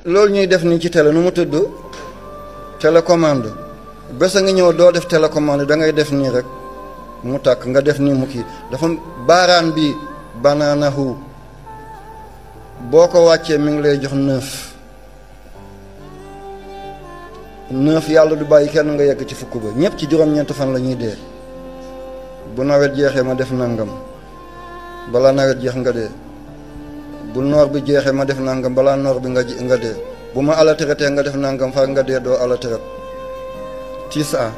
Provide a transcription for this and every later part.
loolu ñuy def nii ci télé nu mu tudd télécommande bés a nga ñëw doo def télécommande da ngay def nii rek mu tàkk nga def nii mu kii dafa baaraan bi banaanahu boo ko wàccee mi ngi lay jox 9 yàlla du bàyyi kenn nga yegg ci fukk ba ñëpp ci juróom-ñeent fan la ñuy dee bu nawet jeexee ma def nangam balaa nawet jeex nga dee bu noor bi jeexee ma def nangam balaa noor bi nga dee bu ma ala traité nga def nangam far nga dee doo ala traité tisa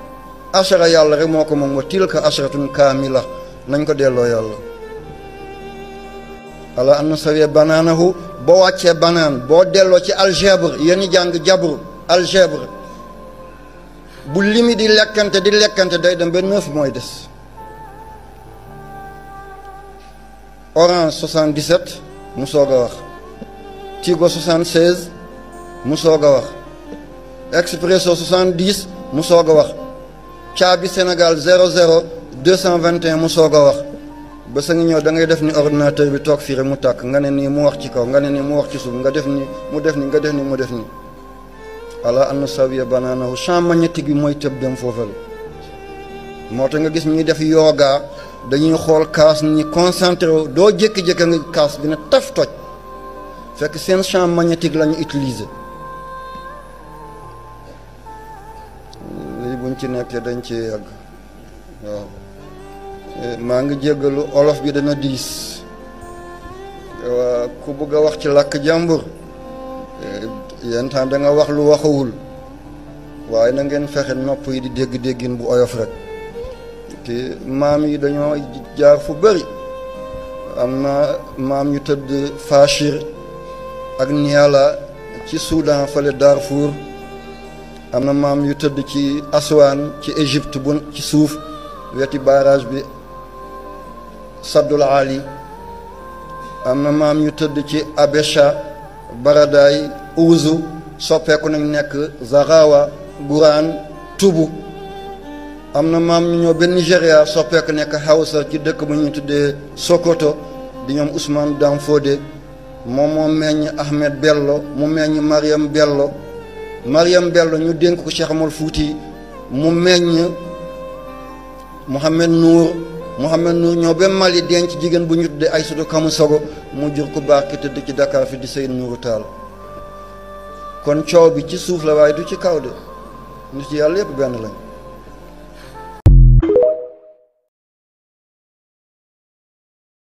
ashara yàlla rek moo ko moom wa tilka asharatun kaamila nañ ko delloo yàlla ala an sawiya banaanahu boo wàccee banaan boo delloo ci algèbre yéen ñi jàng jabru algèbre bu limi di lekkante day dem ba 9 mooy des Orange 77 mu soog a wax Tigo 76 mu soog a wax Expresso 70 mu soog a wax caabi Sénégal 00 221 mu soog a wax ba sa ngi ñëw da ngay def ni ordinateur bi toog fii rek mu tàkk nga ne nii mu wax ci kaw nga ne nii mu wax ci suuf nga def ni mu def ni nga def ni mu def ni ala an sawiya banaanahu champ magnétique bi mooy tëb dem foofale moo tax nga gis ñuy def yoga dañuy xool kaas ni concentré wu doo jékki-jékki nga kaas bi ne taf toj fekk seen champ magnétique la ñu utiliser lii buñ ci nekkee dañ ci yàgg waaw maa ngi jéggalu olof bi dana diis waa ku bëgg a wax ci làkk jàmbur yenn temps da nga wax lu waxawul waaye na ngeen fexe nopp yi di dégg-déggin bu oyof rek te maam yi dañoo jaar fu bëri am na maam ñu tëdd Fachir ak Niala ci Soudan fale Darfour am na maam yu tëdd ci Aswan ci Égypte bu ci suuf weti barrage bi Saddul Ali am na maam yu tëdd ci Abécha Baradaay Ouzu soppeeku nañ nekk Zarawa Guraan Tubu am na maam ñu ñëw ba Nigéria soppeeku nekk Hausa ci dëkk bu ñuy tuddee Sokoto di ñoom Ousmane Danfodé moom moo meññ Ahmed Bello mu meññ Mariam Bello ñu dénk ko Cheikh Amal Fouti mu meññ Mohamed Nour ñëw ba Mali denc jigéen bu ñu tuddee Aïssatou Kamusogo mu jur ku baax ki tëdd ci Dakar fi di Seydou Nourou Tall kon coow bi ci suuf la waaye du ci kaw de nit ci yàlla yëpp benn lañ